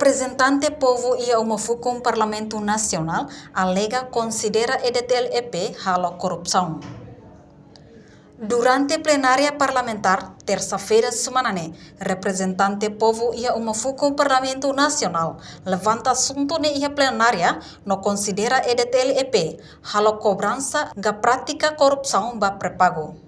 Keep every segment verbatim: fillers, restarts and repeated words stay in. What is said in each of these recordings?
Reprezentante povu iha Uma Fukun Parlamentu Nasionál alega konsidera E D T L E P halo korrupsaun. Durante plenária parlamentár, tersa-feira semana ne'e, reprezentante povu iha Uma Fukun Parlamentu Nasionál levanta asuntu ne'e iha plenária no konsidera E D T L E P halo kobransa ka prátika korrupsaun ba pré-pagu.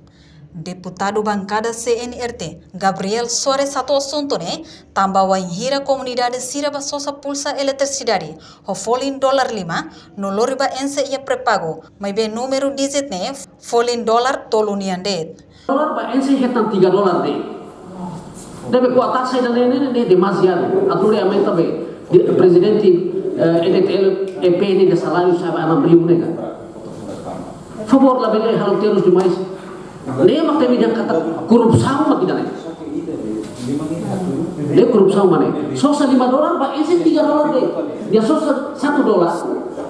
Deputadu bankada C N R T, Gabriel Soares, hato'o asuntu ne'e tanba wainhira komunidade sira bá sosa pulsa eletrisidade ho folin dolar lima no lori bá enxe iha pré-pagu, maibé númeru díjitu ne'e folin dolar tolu nian de'it. Dolar bá enxe hetan tiga dolar de'it. Ne'ebé kuota saida ne'e, ne'e, ne'e demasiadu. Atu lori aumenta be. Di, prezidente, eh, E D T L E P ne'e nia saláriu sa'e ba enam ribu ne'e ka. Favór labele halo terus demais. Ne'e mak temi dehan katak korrupsaun mak ida-ne'e. Ne'e korrupsaun mak ne'e. Sosa lima dolar bá enxe tiga dolar de'it. Nia sosa satu dolar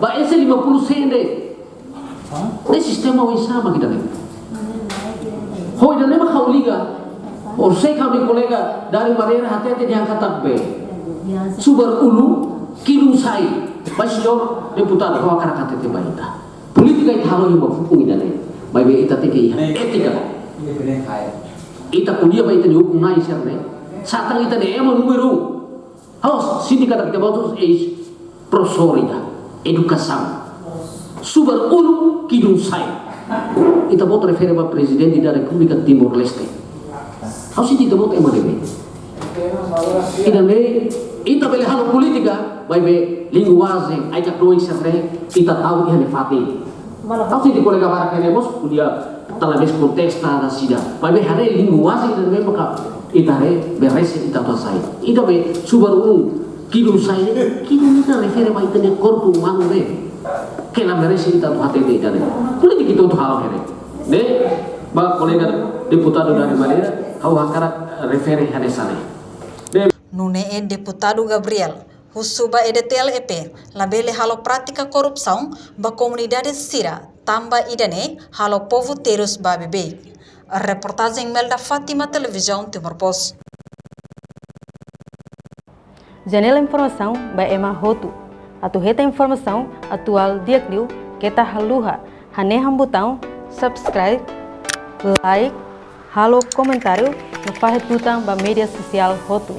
bá enxe lima puluh sen de'it. Ne'e sistema oinsá mak ida-ne'e. Ho ida-ne'e mak ha'u liga. Ho sei kami kolega dari Madeira hatete dehan katak be. Subar ulun, kidun sai. Ba señór deputadu, ha'u hakarak hatete ba ita. Polítika ita halo iha Uma Fukun ida-ne'e. Maibé ita tenke iha étika. Ita ko'alia ba ita-nia ukun-na'in sira-ne'e. Satán ita-nia ema númeru. Ha'u sente katak ita-boot eis-profesór ida edukasaun. Subar ulun, kidun sai. Ita-boot refere ba Prezidente da Repúblika Timor-Leste. Ha'u sente ita-boot ema ne'ebé. Ida-ne'e, ita bele halo polítika, maibé linguajen, ai-katak doin sira-ne'e, ita tau iha nia fatin. Ha'u sente kolega barak ne'e mós, ko'alia talvez kontesta da sida. Maibé haree linguajen ida-ne'e maka ita haree merese ita atu hasai. Ida be subar ulun, kidun sai, kidun ida refere ba ita-nia korpu umanu ne'e. Ke la merese ita atu hatete ida-ne'e. Polítika ita atu halo ne'e. Ne'e, ba kolega deputadu dari Madeira, ha'u hakarak refere hanesan ne'e. Nune'e deputadu Gabriel husu ba E D T L E P labele halo prátika korrupsaun ba komunidade sira, tanba ida-ne'e halo povu terus ba bebeik. Reportajen Melda Fátima, Televizaun Timor Post. Janela informasaun ba ema hotu. Atu hetan informasaun atuál di'ak liu, keta haluha hanehan butaun subscribe, like, halo komentáriu no fahe tutan ba média sosiál hotu.